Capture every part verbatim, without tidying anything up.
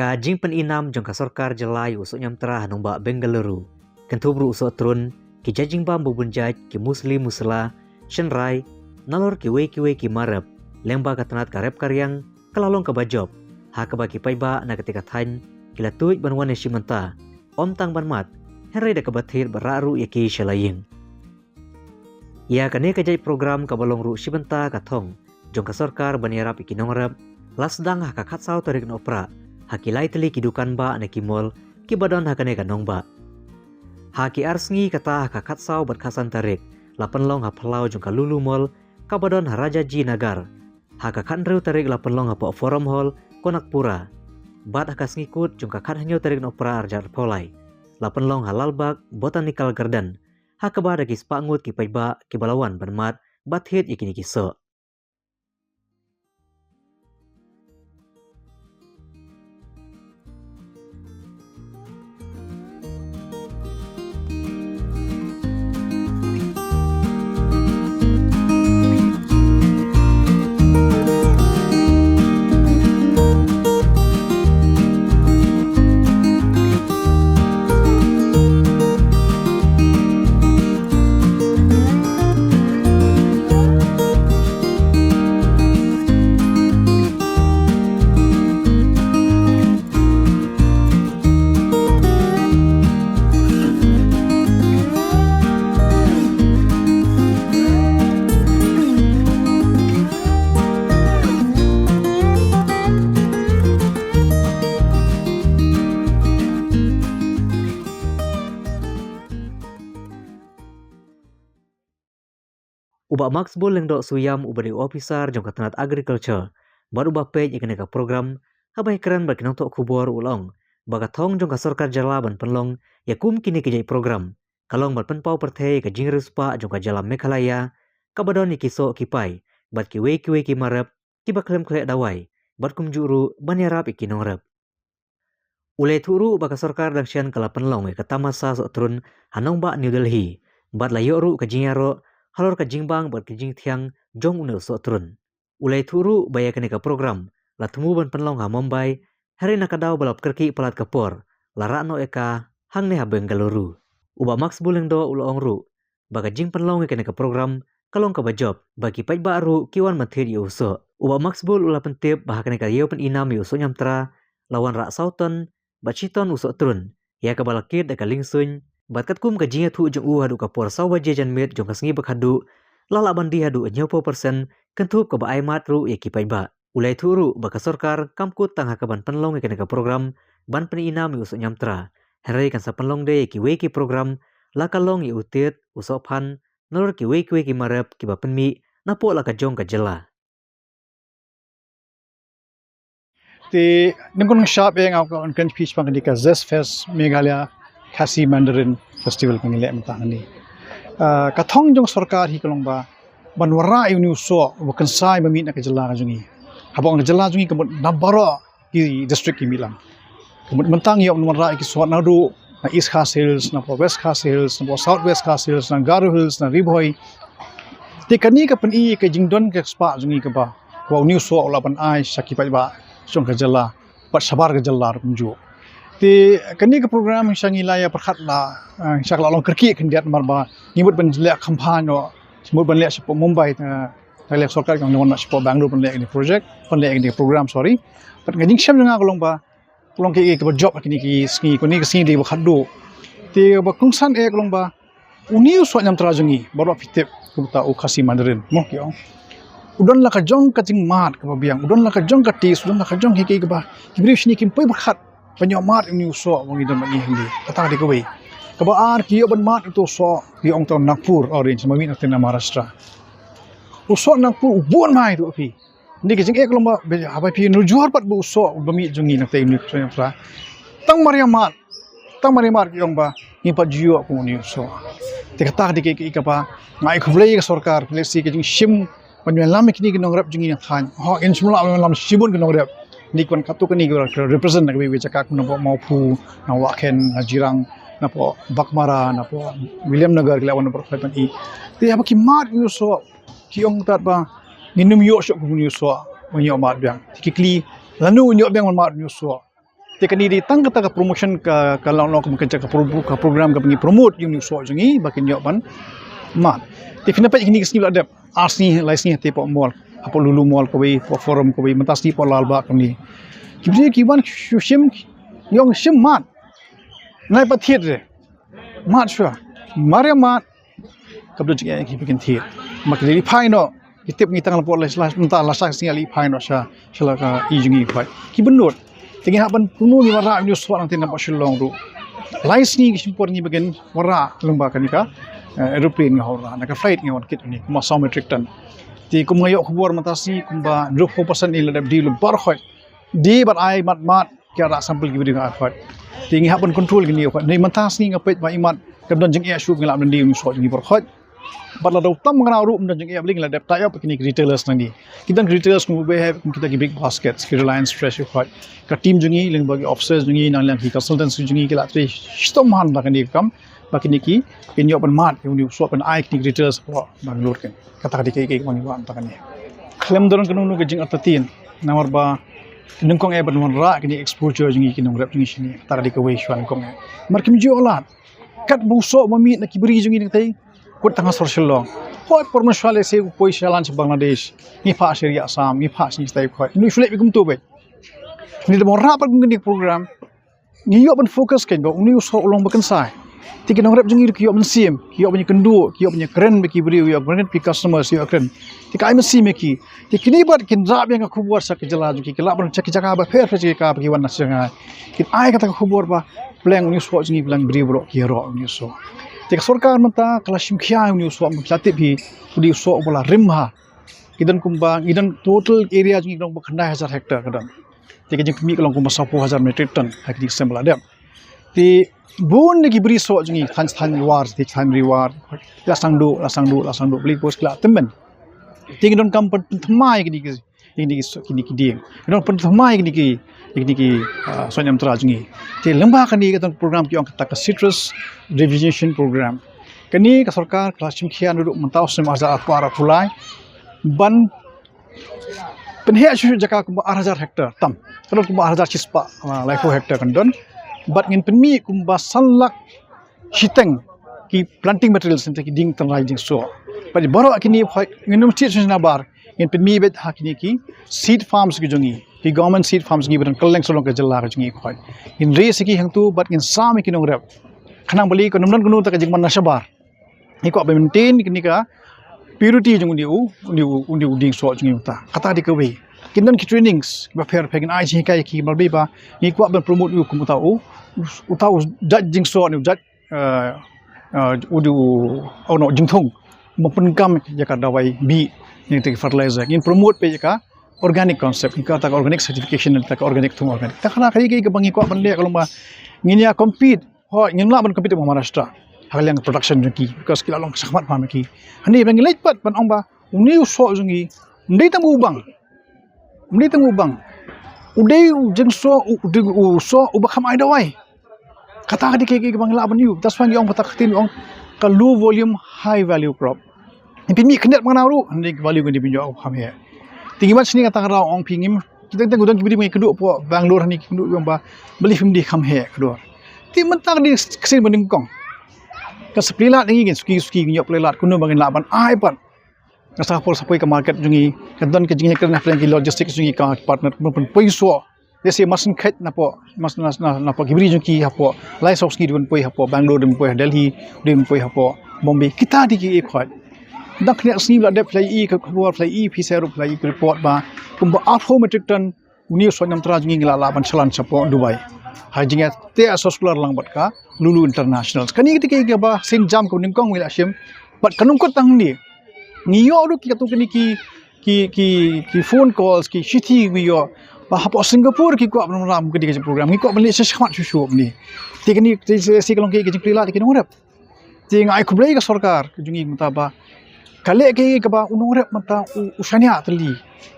Ka jingpyni nam jong ka sorkar jylla ïa u soh ñiamtra ha nongbah Bengaluru, kynthup ruh u soh trun, ki jait jingbam ba bun jait, ki musli musla, shynrai, nalor kiwei kiwei ki mar rep, lyngba ka tnat ka rep ka riang, ka la long kaba jop, ha kaba ki paidbah na katei ka thaiñ ki la tuid ban wan ïashim bynta, ym tang ban mad, hynrei da kaba thied bad rah ruh ïa ki sha la ïing. Ïa kane ka jait program kaba long ruh shi bynta ka thong jong ka sorkar ban ïarap ïa ki nongrep, la sdang ha ka khatsaw tarik Nohprah ha ki lai tylli ki dukan bah ne ki mall kiba don ha kane ka nongbah. Ha ki ar sngi kata, ha ka khatsaw bad khatsan tarik, la pynlong ha phyllaw jong ka Lulu Mall kaba don ha Rajaji Nagar. Ha ka khathynriew tarik la pynlong hapoh Forum Hall, Kanakpura. Bad ha ka sngi kut jong ka khathynñiew tarik Nohprah arhajar arphew lai, la pynlong ha Lalbagh Botanical Garden, ha kaba da ki spah ngut ki paidbah kiba la wan ban mad bad thied ïa kine ki soh. U Bah Maxbull Lyngdoh Suiam, uba dei u ophisar jong ka tnat Agriculture bad uba peit ïa kane ka program, haba ïakren bad ki nongthoh khubor u la ong ba ka thong jong ka sorkar jylla ban pynlong ïa kum kine ki jait program ka long ban pynpaw pyrthei ïa ka jingriewspah jong ka jylla Meghalaya, kaba don ïa ki soh ki pai bad kiwei kiwei ki mar rep kiba khlem khleh dawai, bad kumjuh ruh ban ïarap ïa ki nongrep. U la ïathuh ruh ba ka sorkar dang shen ka la pynlong ïa ka tamasa soh trun ha nongbah New Delhi, bad la ïoh ruh ka jingïaroh halor ka jingbang bad ka jingthiang jong une u soh trun. U la ïathuh ruh ba ïa kane ka program la thmu ban pynlong ha Mumbai, hynrei na ka daw ba la kyrkieh palat ka por, la rah noh ïa ka hangne ha Bengaluru. U Bah Maxbull Lyngdoh u la ong ruh ba ka jingpynlong ïa kane ka program ka long kaba jop, ba ki paidbah ruh ki wan ban thied ïa u soh. U Bah Maxbull u la pyntip ba ha kane ka ïew pyni nam ïa u soh ñiamtra, la wanrah saw ton bad shi ton u soh trun, ïa kaba la kit da ka liengsuiñ, bad katkum ka jingïathuh jong u haduh ka por saw baje janmiet jong ka sngi ba khatduh, la lah ban die haduh hynñiewphew percent, kynthup kaba ai mad ruh ïa ki paidbah. U la ïathuh ruh ba ka sorkar kam kut tang ha kaban pynlong ïa kane ka program ban pyni nam ïa u soh ñiamtra, hynrei kan sa pynlong de ïa kiwei ki program, la ka long ïa u tied, u soh phan, nalor kiwei kiwei ki mar rep kiba pynmih napoh la ka jong ka jylla. Te nyngkong nyngshap eh nga kwah ban kren phi shaphang kane ka Zest Fest Meghalaya Khasi Mandarin Festival kaba ngi leh mynta hangne. Ah, ka thong jong sorkar hi ka long ba ban wanrah ïa une u soh uba kynsai ba mih na ka jylla ka jong ngi. Haba ong ka jylla jong ngi ka mut na baroh ki district ki mih lang. Ka mut mynta ngi ïoh ban wanrah ïa ki soh naduh na East Khasi Hills, napoh West Khasi Hills, napoh South West Khasi Hills, na Garo Hills, na Ri Bhoi. Te kane ka pyni ka jingdon ka spah jong ngi kaba, kaba une u soh u lah ban ai sha ki paidbah jong ka jylla bad shabar ka jylla ruh kumjuh. Te kane ka program sha ngi la ïa pyrkhat la, eh, sha ka la long kyrkieh khyndiat namar ba ngi mut ban leh campaign noh, ngi mut ban leh shapoh Mumbai, eh, ka leh sorkar ka ong ngi wan shapoh Bangalore ban leh kane project, ban leh kane program, sorry. Bad ka jingshem jong nga ka long ba, ka long kaei kaei kaba jop ha kine ki sngi, kane ka sngi dei ba khatduh. Te ba kongsan eh ka long ba une u soh ñiamtra jong ngi, baroh phi tip, kumta u Khasi Mandarin, mo ki ong. U don la ka jong ka jingmad kaba biang, u don la ka jong ka taste, u don la ka jong kaei kaei kaba ki briew shane kim poi pyrkhat ban ïoh mad une u soh ba ngi don mynta hangne. Kata ka dei kawei. Kaba ar, ki ïoh ban mad ïa uto u soh, ki ong uto u Nagpur orange, ba mih na teng na Maharashtra. U soh Nagpur u bun mai, to phi. Ngi ka jingeh ka long ba, haba phi nujor pat ba u soh ba mih jong ngi na teng une u soh ñiamtra, tang mar ïa mad, tang mar ïa mad ki ong ba ngim pat ju ïoh kum une u soh. Te kata ka dei kaei kaei kaba nga ai khublei ïa ka sorkar, lehse ka jingshim ban ïalam ïa kine ki nongrep jong ngi na thaiñ. Ho, ngin shym lah ban ïalam shibun ki nongrep. Ngi kwah katto katne ki represent na kiwei kiwei jaka, kum napoh Mawphu, na Wahkhen, na Jirang, napoh Baghmara, napoh Williamnagar, ki la wan napoh Khlaipan i. Te haba ki mad une u soh, ki ong tad ba ngin ym ïoh shuh kum une u soh ban ïoh mad biang. Te ki kylli, lano ngin ïoh biang ban mad une u soh? Te kane dei tang kata ka promotion ka, ka long long ka, ka pro-, ka program kaba ngi promote ïa une u soh jong ngi ba kin ïoh ban mad. Te phin ïa peit kine ki sngi ba la dep, ar sngi lai sngi te hapoh mall, hapoh Lulu Mall kawei, hapoh Forum kawei, mynta sngi hapoh Lalbagh kane. Ki briew ki wan shu shim, ïong shim mad. Nai pat thied re. Mad shuwa. Mar ïa mad. Ka bynta jingeh ki ba kin thied. Ma ki leit phai noh. Ki tip ngi tang la por la, la, mynta la sa sngi leit phai noh sha, sha la ka i jong ngi phai. Ki bynnud. Te ngi hap ban pynnu ngi wanrah une u soh nangta napoh Shillong ruh. Lai sngi ki shim por ngi ba kin wanrah lyngba kane ka, eh, aeroplane ngi wanrah, na ka flight ngi wan kit une, kumba saw metric ton. Te kum nga ïoh khubor mynta sngi kumba hynriew phew percent ngi la dep deal baroh khoit. Dei bad ai mad mad, ki rah sample ki briew nga ai khoit. Te ngi hap ban control kine khoit. Ngi mynta sngi nga peit ba i mad, kam don jingeh shuh ngi la ban dei ïa une u soh jong ngi baroh khoit. Bad lada u tam ngi ruh ym don jingeh balei ngi la dep tie up kine ki retailers nangne. Ki don ki retailers kum uba heh kum kita ki big baskets, ki Reliance Fresh khoit. Ka team jong ngi lyngba ki officers jong ngi nang liang ki consultants jong ngi ki la trei shitom hangne da kane ka kam. Ba kine ki, kin ïoh ban mad ïa une u soh ban ai kine ki retailers hapoh Bangalore kin. Kata ka dei kaei kaei kaba ngi wan tang kane. Khlem don kano kano ka jingartatien. Namar ba nyngkong eh ban wanrah kine exposure jong ngi ki nongrep jong ngi shane. Kata ka dei kawei shuwa nyngkong eh. Mar kim ju lad. Katba u soh ba mih na ki bri jong ngi nangtai. Kut tang ha sor Shillong. Hoi por mynshwa lehse u poi shalan sha Bangladesh. Ngi phah sha ri Assam, ngi phah sha ngi stai khoi. Ngi shu leh beit kumto beit. Ngi da wanrah pat kum kine ki program. Ngi ïoh ban focus kein ba une u soh u long ba kynsai. Te ki nongrep jong ngi ruh ki ïoh mynsiem, ki ïoh ban ïakynduh, ki ïoh ban ïakren bad ki briew, ïoh ban ïakren bad ki customers, ïoh kren. Te ka ai mynsiem ïa ki. Te kine pat kin rah biang ka khubor sha ki jylla jong ki, ki lah ban sha ki jaka bapher bapher sha ki jaka ba ki wan na Shanghai. Kin ai kata ka khubor ba pleng une u soh jong ngi, pleng briew baroh ki ïaroh une u soh. Te ka sorkar mynta ka la shim khia une u soh, mynta tip hi, une u soh uba la rim ha. Ki don kumba, ngi don total area jong ngi ka long ba khyndai hajar hectare ka don. Te ka jingpynmih ka long kumba sawphew hajar metric ton ha kine ki snem ba la dep. Te bun na ki bri soh jong ngi, thaiñ thaiñ War, te thaiñ Ri War, la sangduh, la sangduh, la sangduh, bli pos ki la tymmen. Te ngi donkam pynthymmai kine ki, kine ki, kine ki dieng. Ngi don pynthymmai kine ki, kine ki, ah, soh ñiamtra jong ngi. Te lyngba kane ka don program ki ong kata ka Citrus Rejuvenation Program. Kane ka sorkar ka la shim khia naduh mynta u snem ar hajar arphew ar arphew lai. Ban pynheh shuh shuh jaka kumba ar hajar hectare tam. Ka don kumba ar hajar shispah, ah, laiphew hectare kan don. Bad ngin pynmih kumba san lak shiteng ki planting materials, nangta ki dieng tynrai dieng soh. Bad baroh kine phai ngin ym thied shuh shuh nabar. Ngin pynmih beit ha kine ki seed farms ki jong ngi. Ki government seed farms ngi ba don kylleng sawdong ka jylla ka jong ngi khoi. Ngin rei sa ki hangtu bad ngin sam ïa ki nongrep. Khnang balei kan ym don kano kata ka jingman na shabar. Ngi kwah ban maintain kane ka purity jong une u, une u, une u dieng soh jong ngi uta. Kata dei kawei. Kin don ki trainings bapher bapher, ngin ai jinghikai ïa ki, namar ba ngi kwah ban promote une u kum uta u, uta u jait dieng soh, une u jait, eh, eh, une u, oh no, jingthung. Ba pyndonkam ïa ka dawai bih, ïa ka fertilizer. Ngin promote beit ïa ka organic concept, ïa kata ka organic certification, ïa ka organic thung organic. Te kata ka dei kaei kaba ngi kwah ban leh ka long ba ngin ïa compete. Hooid, ngim lah ban compete bad Maharashtra ha ka liang production jong ki, because ki la long shakhmat bha ma ki. Hangne ba ngi leit pat ban ong ba une u soh jong ngi ym dei tang u bang. Ym dei tang u bang. U dei u jingsoh, u, u dei u soh uba kham ai dawai. Kata ka dei kaei kaei kaba ngi lah ban ïoh. That's why ngi ong kata ka ktien ong ka low volume high value crop. Ngin pynmih khyndiat mano ruh, hynrei ka value ka dei ban ïoh kham heh. Te ngi wan shane nga tang raw ong phi ngim, ki teng teng u don ki briew ba ngi kynduh hapoh Bangalore hangne ki kynduh ong ba balei phim dei kham heh ka dor. Te mynta ka dei ka sien ba nyngkong. Ka sa plie lad ngi, ngin suki suki ngin ïoh plie lad kumno ba ngin lah ban ai pat. Ka sa por sa poi ka market jong ngi, ka don ka jingïakren hapdeng ki logistics jong ngi, ka partner kumno ban poi soh. Lehse mar shen kheit napoh, mar shen na, na, napoh ki bri jong ki hapoh, lai saw sngi dei ban poi hapoh Bangalore, dei ban poi ha Delhi, dei ban poi hapoh Bombay. Kita dei kiei khot. Dang khyndiat sngi ba la dep phi la ïohi ka khubor, phi la ïohi, phi sa ruh phi la ïohi ka report ba kumba arphew metric ton une u soh ñiamtra jong ngi ngi la lah ban shalan shapoh Dubai. Ha jingïateh soskular lang bad ka Lulu International. Kane ka dei kiei kaba sien jam kaba nyngkong ngi la shim. Bad ka nyngkong tang ngi, ngi ïoh ruh ki katto katne ki, ki, ki, ki phone calls, ki shithi ngi ïoh ba hapoh Singapore ki kwah ban wanrah kum kane ka program, ngi kwah ban leit shakhmat shuh shuh kumne. Te kane te, te, te ka long ka jingplie lad ïa ki nongrep. Te nga ai khublei ïa ka sorkar ka jong ngi mynta ba ka leh kaei kaba u nongrep mynta u, u shaniah tylli.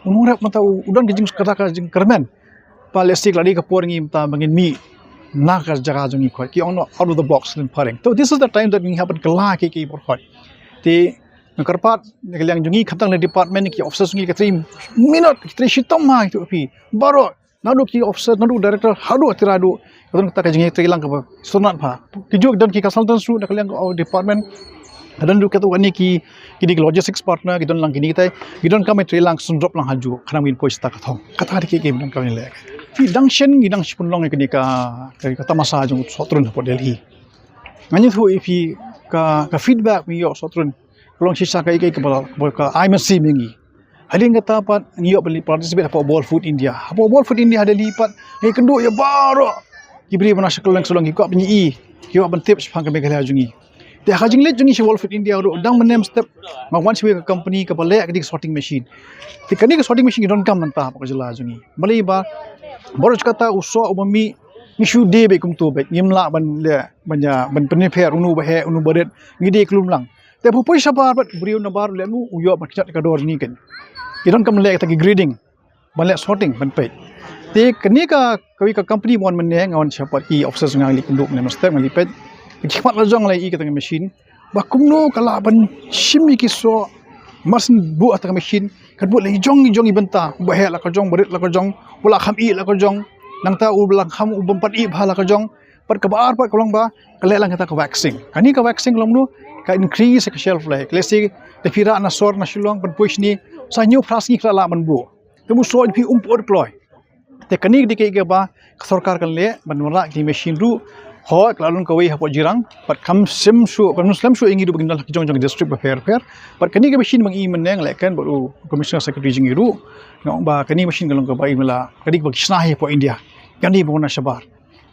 U nongrep mynta u, u don ka jing, kata ka jingkyrmen. Ba lehse ka la dei ka por ngi mynta ba ngin mih na ka jaka jong ngi khot, ki ong out of the box, lim phareng. So this is the time that ngi hap ban kylla kiei kiei baroh khot. Te nga kyrpad na ka liang jong ngi, khamtam na department, ki officers jong ngi, ka trei minot, ka trei shitom ha ïa phi baroh. Naduh ki officer, naduh director, haduh tira haduh. Ka don kata ka jingïatreilang kaba sngewtynnat bha. Ki ju don ki consultants ruh na ka liang ka department. Ka don ruh kata kane ki, ki dei ki logistics partner, ki don lang kine kitai, ki donkam ban treilang sngewdrop lang ha ju, khnang ba kin poi sha kata ka thong. Kata dei ki, ki donkam ban leh. Ki dang shen, ki dang shu pynlong ïa kane ka, ka, ka tamasa jong u sohtrun hapoh Delhi. Nga ïathuh ïa phi ka, ka feedback ba ngi ïoh sohtrun ka long shisha ka, ka, ka, ka, ka ai mynsiem ïa ngi. Hadien kata pat ngi ïoh ban participate hapoh Bold Food India. Hapoh Bold Food India ha Delhi pat ngi kynduh ïa baroh ki briew ba na sha kylleng sha long, ki kwah ban ïohi, ki kwah ban tip shaphang ka Meghalaya jong ngi. Te ha ka jingleit jong ngi sha Bold Food India ruh, dang mynne mynstep nga wan sha kawei ka company kaba leh ka dei ka sorting machine. Te kane ka sorting machine ki donkam mynta hapoh ka jylla jong ngi. Balei ba baroh kata u soh uba mih ngi shu die beit kumto beit, ngim lah ban leh, ban ïa, ban pynïapher uno uba heh, uno uba rit, ngi die klum lang. Te phi poi shabar bad briew nabar leh, u ïoh ban kynjat ka dor jong ngi kein. Ki donkam leh kata ki grading, ban leh sorting, ban peit. Te kane ka, kawei ka company ba wan mynne, nga wan shaphang ki officers, nga leit kynduh mynne mynstep, nga leit peit. Ki khmat la jong la ïohi kata ka machine ba kumno ka lah ban shim ïa ki soh mar syn buh ha kata ka machine. Ka buh la jong jong i bynta, uba heh la ka jong, uba rit la ka jong, uba la kham ïeh la ka jong, nangta uba la kham, uba ym pat ïeh bha la ka jong. Bad kaba ar pat ka long ba ka leh lang kata ka waxing. Kane ka waxing ka long kumno? Ka increase ka shelf life. Lehse lada phi rah na sor na Shillong ban poi shane, sa hynñiew phra sngi phi lah ban buh. Te u soh jong phi um pat kloi. Te kane ka dei kaei kaba ka sorkar kan leh ban wanrah ki machine ruh. Hooid, ka la long kawei hapoh Jirang, bad kam shym shuh, kam slem shuh ïa ngi ruh ba ngin don ha ki jong jong ki district bapher bapher. Bad kane ka machine ba ngi i mynne, nga leh kren bad u Commissioner Secretary jong ngi ruh, nga ong ba kane ka machine ka long kaba i mynta ka dei kaba ki shna hi hapoh India. Kan dei ba wan na shabar.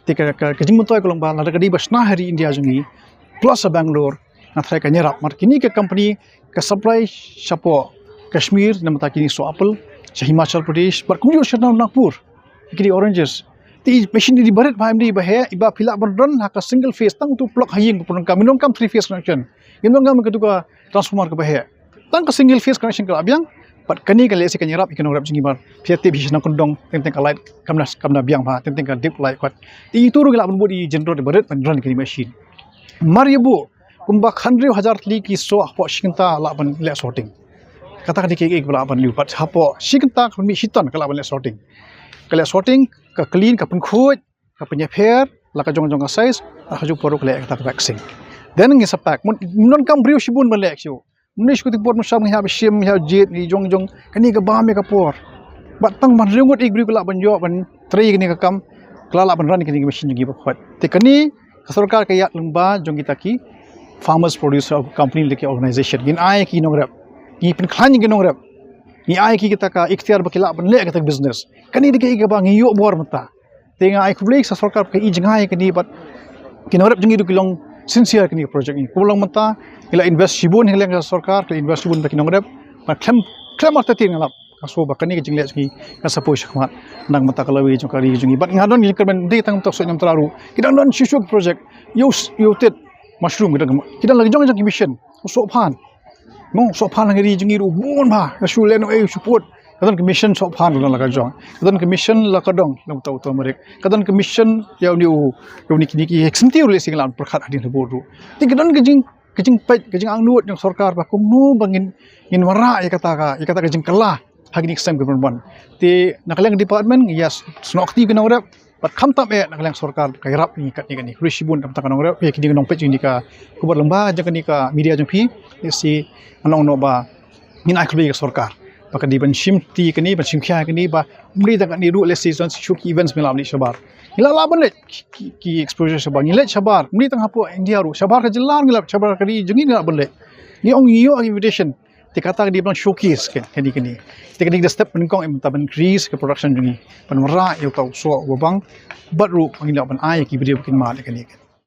Te ka, ka, ka jingmyntoi ka long ba lada ka dei ba shna ha ri India jong ngi, plus ha Bangalore, nga tharai kan ïarap. Namar kine ka company ka supply shapoh Kashmir, namar kine soh apple, sha Himachal Pradesh, bad kumjuh sha Nagpur, kine oranges. Te i machine i dei ba rit bha, i dei ba heh, iba phi lah ban run ha ka single phase, tang uto u plug ha ïing, ba phi donkam, ngim donkam three phase connection, ngim donkam katu ka transformer kaba heh. Tang ka single phase connection ka la biang. Bad kane ka lehse kan ïarap ïa ki nongrep jong ngi ba phi tip hi sha Nongkyndong, teng teng ka light kam da, kam da biang bha, teng teng ka dip light kwat. Te ito ruh ki lah ban bud ïa ki generator ba rit ban run kine ki machine. Mar ïa buh kumba khyndai hajar tylli ki soh hapoh shi kynta lah ban leh sorting. Kata ka dei kaei kaba lah ban leh, bad hapoh shi kynta ka mih shi ton ka lah ban leh sorting. Ka leh sorting, ka clean, ka pynkhuid, ka pynïapher la ka jong jong ka size, la ka jong por ruh ka leh kata ka waxing. Then ngi sa pack. Mynta kam briew shibun ban leh shuh. Mynta shu kti por mynshwa ngi hap shim, ngi hap jied, ngi jong jong, kane ka bam ïa ka por. Bad tang ban hynriew ngut ïa ki briew ki lah ban ïoh ban trei kane ka kam, ki lah ban run kane ka machine jong ngi ba khot. Te kane ka sorkar ka ïaid lyngba jong kita ki farmers producer company, lane ki organization. Ngin ai ki nongrep, ngi pynkhlaiñ ki nongrep, ngi ai ki kita ka iktiar ba ki lah ban leh kita business. Kane dei kaei kaba ngi ïoh bor mynta. Te nga ai khublei sha sorkar ka i jngai kane bad ki nongrep jong ngi ruh ki long sincere kane ka project ngi. Kumba long mynta, ngi la invest shibun ha ka liang ka sorkar, ki la invest shibun bad ki nongrep. Bad khlem, khlem artatien nga lap, nga sngew ba kane ka jingleh jong ngi kan sa poi shakhmat. Nang mynta ka lawei jong ka ri jong ngi. Bad nga don ka jingkyrmen, ym dei tang mynta u Sohï Niamtra ruh, ki dang don shuh shuh ki project. Ïa u, ïa u tit mushroom, ki don, ki don la ki jong jong ki mission. U sohphan. Mo, sohphan ha ka ri jong ngi ruh bun bha, ka shu leh noh ei shu put. Ka don ka mission sohphan ka don la ka jong. Ka don ka mission la ka dong, la uta uta marik. Ka don ka mission ïa une u, ïa une kine ki hek senti ruh lehse ngi la pyrkhat hadien ha bud ruh. Te ka don ka jing, ka jingpeit, ka jingangnud jong sorkar ba kumno ba ngin, ngin wanrah ïa kata ka, ïa kata ka jingkylla ha kine ki snem ki ban wan. Te na ka liang department ngi ïa snoh kti ki nongrep, bad khamtam eh na ka liang sorkar ka ïarap ïa ngi katne katne. Khublei shibun khamtam ka nongrep, ïa kine ki nongpeit ïa kane ka khubor lyngba jong kane ka media jong phi. Lehse nga ong noh ba ngin ai khublei ïa ka sorkar ba ka dei ban shim kti ïa kane, ban shim khia ïa kane, ba ym dei tang katne ruh, lehse don shuh ki events ngi lah ban leit shabar. Ngi lah lah ban leit ki, ki, ki exposure shabar, ngi leit shabar. Ym dei tang hapoh India ruh, shabar ka jylla ngi lah, shabar ka ri jong ngi ngi lah ban leit. Ngi ong ngi ïoh invitation. Te kata ka dei ban showcase ka, kane, kane. Te kane ka dei step nyngkong, em, ban increase ka production jong ngi. Ban wanrah ïa uta u soh uba bang. Bad ruh ngin ïoh ban ai ïa ki briew ba kin mad ïa kane.